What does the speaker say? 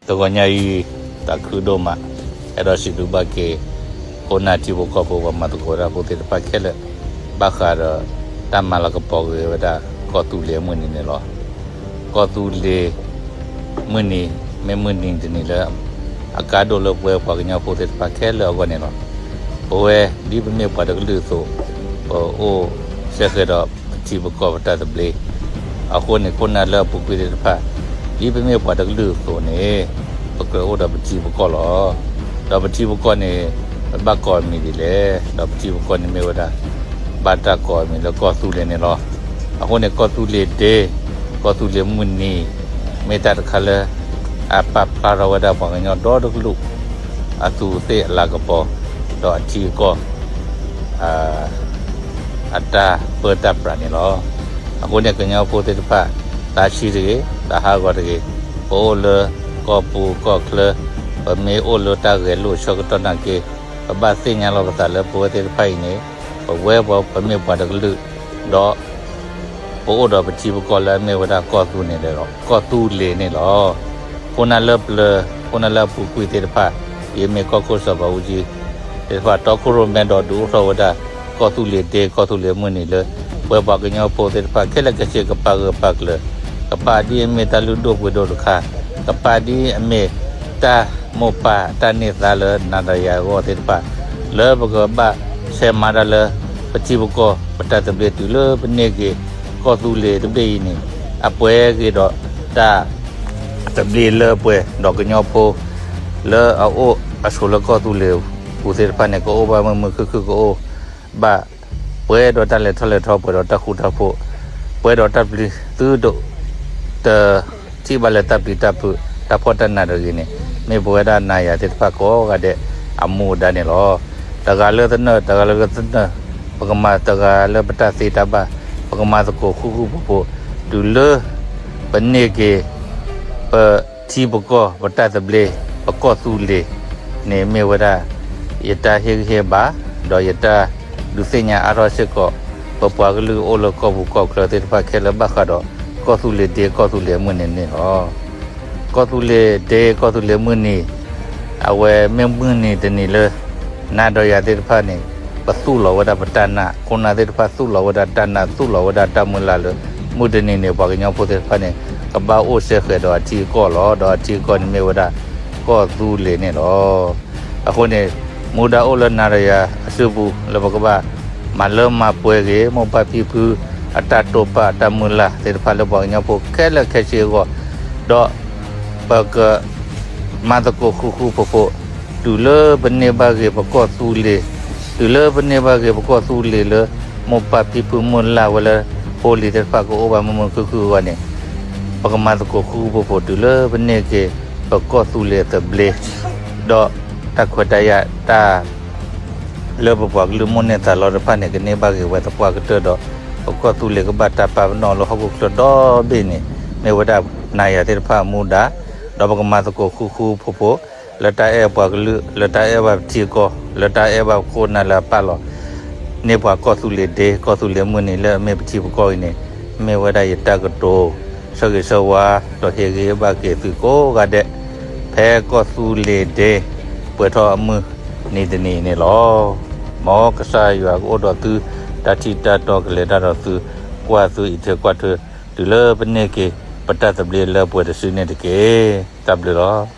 တဂီၤညါအံၤ သးခုဒိၣ်မး အဲၣ်ဒိးစံးဘျုးဘၣ်က့ၤ ခိၣ်နၢ်ထံဖိကီၢ်ဖိ ပှၤမၤသကိးတၢ်ဖိသ့ၣ်တဖၣ်ခဲလၢာ် ဘၣ်ဃးဒီး တၢ်မၤလၤကပီၤဂ့ၤဝဲဒၣ် ကီၢ်သူလ့ၤအမုၢ်နံၤန့ၣ်လီၤ. ကီၢ်သူလ့ၤမုၢ်နံၤ မ့ၢ်မုၢ်နံၤတနံၤလၢ အကါဒိၣ်လၢပဝဲပှၤကညီဖိသ့ၣ်တဖၣ်ခဲလၢာ်အဂီၢ်န့ၣ်လီၤ. ပဝဲဒ်ပမ့ၢ်ပှၤတကလုာ်အသိး ပအိၣ်စဲဃဲၤဒီးပထံပကီၢ်ပတၢ်သဘျ့ အဃိန့ၣ် ခိၣ်နၢ်လၢအပူၤကွံာ်သ့ၣ်တဖၣ် ဒ်ပမ့ၢ်ပှၤတကလုာ်အသိးန့ၣ် ပကြၢးအိၣ်ဒီးပထံပကီၢ်လီၤ. ဒီးပထံပကီၢ်န့ၣ် ပဘၣ်ကိးအမံၤဒ်လဲၣ်, ဒီးပထံပကီၢ်န့ၣ်မ့ၢ်ဝဲဒၣ် ဘၣ်တၢ်ကိးအမံၤလၢကီၢ်သူလ့ၤန့ၣ်လီၤ. အဃိန့ၣ် ကီၢ်သူလ့ၤဒ့, ကီၢ်သူလ့ၤမုၢ်နံၤ မ့ၢ်တၢ်တခါလၢ အပာ်ဖျါထီၣ်ဝဲဒၣ်ပှၤကညီဒီတကလုာ် အသူးအသ့ၣ်အလၤကပီၤ ဒီးအထံအကီၢ် အတၢ်ပၢတၢ်ပြးန့ၣ်လီၤ. အဃိန့ၣ် ကညီဖိသ့ၣ်တဖၣ် သးဆံးတဂ့ၤ, သးဟးဂီၤတဂ့ၤ, ပအိၣ်လၢကီၢ်ပူၤကီၢ်ချၢ, ပမ့ၢ်အိၣ်လၢတၢ်ဂဲၤလိာ်ဆၢကတီၢ်နာ်က့ ပဘၣ်သ့ၣ်ညါလီၤပသးလၢပဝဲသ့ၣ်တဖၣ်အံၤန့ၣ် ပဝဲပမ့ၢ်ပှၤတကလုာ်, ဒီး ပအိၣ်ဒီးပထံပကီၢ်လၢအမ့ၢ်ဝဲဒၣ်ကီၢ်သူလ့ၤန့ၣ်လီၤ. ခိၣ်နၢ်လၢပျၢၤ, ခိၣ်နၢ်လၢအပူၤကွံာ်သ့ၣ်တဖၣ်, ဒ်အမ့ၢ်ကီၢ်ခိၣ်စီၤဘးအူကၠံသ့ၣ်တဖၣ်, တီခိၣ်ရိၣ်မဲဒီးဒုးအိၣ်ထီၣ်ဝဲဒၣ် ကီၢ်သူလ့ၤဒ့ ကီၢ်သူလ့ၤမုၢ်နံၤလၢ ပဝဲပှၤကညီဖိသ့ၣ်တဖၣ် ခဲလၢာ်ခဲဆ့ကပာ်ဂၢၢ်ပာ်ကျၢၤ, ကပာ်ဒ်အမ့ၢ်တၢ်လုၢ်ဒိၣ်ပှ့ၤဒိၣ်တခါ, ကပာ်ဒ်အမ့ၢ်တၢ်မိၢ်ပၢ်တၢ်န့ၢ်သါလၢနၤဒီးယၤအဂီၢ်သ့ၣ်တဖၣ်, လၢပကဘၣ်ဆဲးမၤတၢ်လၢ ပထံပကီၢ်ပတၢ်သဘျ့ တုၤလၢပန့ၢ်က့ၤ ကီၢ်သူလ့ၤတဘ့ၣ်အံၤန့ၣ် အပှဲၤက့ၤဒီးတၢ်သဘျ့လၢပှဲၤဒီးကညီဖိ လၢအအိၣ်အဆိးလၢကီၢ်သူလ့ၤပူၤသ့ၣ်တဖၣ်န့ၣ် ကအိၣ်ဘၣ်မုာ်မုာ်ခုၣ်ခုၣ် ကအိၣ်ဘၣ် ပှဲၤဒီးတၢ်လဲၤထီၣ်လဲၤထီ ပှဲၤဒီးတၢ်ဃူတၢ်ဖိး, ပှဲၤဒီးတၢ်ပျံၤသုတ တထံၣ်ဘၣ်လၢတၢ်ပျံၤတၢ်ဖုး တၢ်ဖှီၣ်တၢ်နးတဂ့ၤန့ၣ် မ့ၢ်ပဝဲဒၣ်နၤယၤသ့ၣ်တဖၣ်ကိးဂၤဒဲးအမူအဒါန့ၣ်လီၤ. တဂၤလၢသနၢၣ် တဂၤလၢကသနၢၣ်, ပကမၤတဂၤလၢပတၢ်သ့တၢ်ဘၣ်, ပကမၤသကိးဃူဃူဖိးဖိး, တုၤလၢပန့ၢ်က့ၤ ပထံပကီၢ်ပတၢ်သဘျ့ ပကီၢ်သူလ့ၤန့ၣ် မ့ၢ်ဝဲဒၣ် ယတၢ်ဟ့ၣ်ဂံၢ်ဟ့ၣ်ဘါ ဒီးယတၢ်ဒုးသ့ၣ်ညါအါထီၣ်စ့ၢ်ကီး ပပှၤကလုာ်အိၣ်လၢကီၢ်ပူၤကီၢ်ချၢသ့ၣ်တဖၣ်ခဲလၢာ် ဘၣ်ဃးဒီးကီၢ်သူလ့ၤဒ့ ကီၢ်သူလ့ၤမုၢ်နံၤန့ၣ်လီၤ. ကီၢ်သူလ့ၤဒ့ ကီၢ်သူလ့ၤမုၢ်နံၤ အဝဲမ့ၢ်မုၢ်နံၤတနံၤလၢ နၤဒီးယၤသ့ၣ်တဖၣ်န့ၣ် ပသူၣ်လီၤဝဲဒၣ်ပတၢ်နာ်, ခိၣ်နၢ်သ့ၣ်တဖၣ်သူၣ်လီၤဝဲဒၣ်တၢ်နာ် သူၣ်လီၤဝဲဒၣ်တၢ်မုၢ်လၢ်လၢ မုၢ်တနံၤန့ၣ် ပှၤကညီဖိသ့ၣ်တဖၣ်န့ၣ် ကဘၣ်အိၣ်စဲဃဲၤဒီးအထံအကီၢ်လီၤ. ဒီးအထံအကီၢ်န့ၣ်မ့ၢ်ဝဲဒၣ် ကီၢ်သူလ့ၤန့ၣ်လီၤ. အဃိန့ၣ် မူဒါအိၣ်လၢနၤဒီးယၤအစုပူၤ လၢပကဘၣ်မၤလၢမၤပှဲၤက့ၤ မိၢ်ပၢ်ဖံဖုအတၢ်တိာ်ပာ်တၢ်မုၢ်လၢ်သ့ၣ်တဖၣ်လၢပှၤကညီဖိခဲလၢာ်ခဲဆ့အဂီၢ်, ဒီးပက မၤသကိးဃူဃူဖိးဖိး, တုၤလၢပန့ၢ်ဘၣ်က့ၤပကီၢ်သူလ့ၤ, တုၤလၢပန့ၢ်ဘၣ်က့ၤပကီၢ်သူလ့ၤလၢ မိၢ်ပၢ်ဖံဖုမုၢ်လၢ်ဝဲလၢ ဖိလံၤသ့ၣ်တဖၣ်ကအိၣ်ဘၣ်မုာ်မုာ်ခုၣ်ခုၣ်အဂီၢ်န့ၣ်, ပကမၤသကိးဃူဃူဖိးဖိး တုၤလၢပန့ၢ်က့ၤပကီၢ်သူလ့ၤအသဘျ့, ဒီးတၢ်ခွဲးတၢ်ယာ်တၢ် လၢပပှၤကလုာ်မိၣ်န့ၢ်သးလီတဖၣ်န့ၣ် ကန့ၢ်ဘၣ်က့ၤဝဲသပှၢ်ကတၢၢ်ဒီး ပကီၢ်သူလ့ၤကဘၣ်တၢ်ပာ်ပနီၣ်လၢဟီၣ်ခိၣ်ချၢဒီဘ့ၣ်န့ၣ် မ့ၢ်ဝဲဒၣ်နၤယၤသ့ၣ်တဖၣ်အမူဒါ, ဒီးပကမၤသကိးဃူဃူဖိးဖိး လၢတၢ်အဲၣ်ပှၤကလုာ် လၢတၢ်အဲၣ်ဘၣ်ပထံအကီၢ် လၢတၢ်အဲၣ်ဘၣ်ပခိၣ်ပနၢ်လၢအပာ်လီၤ န့ၢ်ပှၤကီၢ်သူလ့ၤဒ့ ကီၢ်သူလ့ၤမုၢ်နံၤလၢအမ့ၢ်ပထံပကီၢ်အံၤန့ၣ် မ့ၢ်ဝဲဒၣ်ယတၢ်ကတိၤ ဆၢဂ့ၤဆၢဝါ ဒီးဟ့ၣ်ဂံၢ်ဟ့ၣ်ဘါက့ၤသုကိးဂၤဒဲး ဖဲကီၢ်သူလ့ၤဒ့ ပှဲၤထီၣ်အမုၢ်နံၤတနံၤအံၤန့ၣ်လီၤ. မ်ကစၢ်ယွၤကအိၣ်ဒီးသု တၢ်ထံၣ်တၢ်တီကလဲၤတၢ်ဒီးသု ကွၢ်သုအံးထွဲကွၢ်ထွဲ တုၤလၢပန့ၢ်က့ၤ ပတၢ်သဘျ့လၢပှဲၤတစုန့ၣ်တက့ၢ်. တၢ်ဘျုးလီၤ.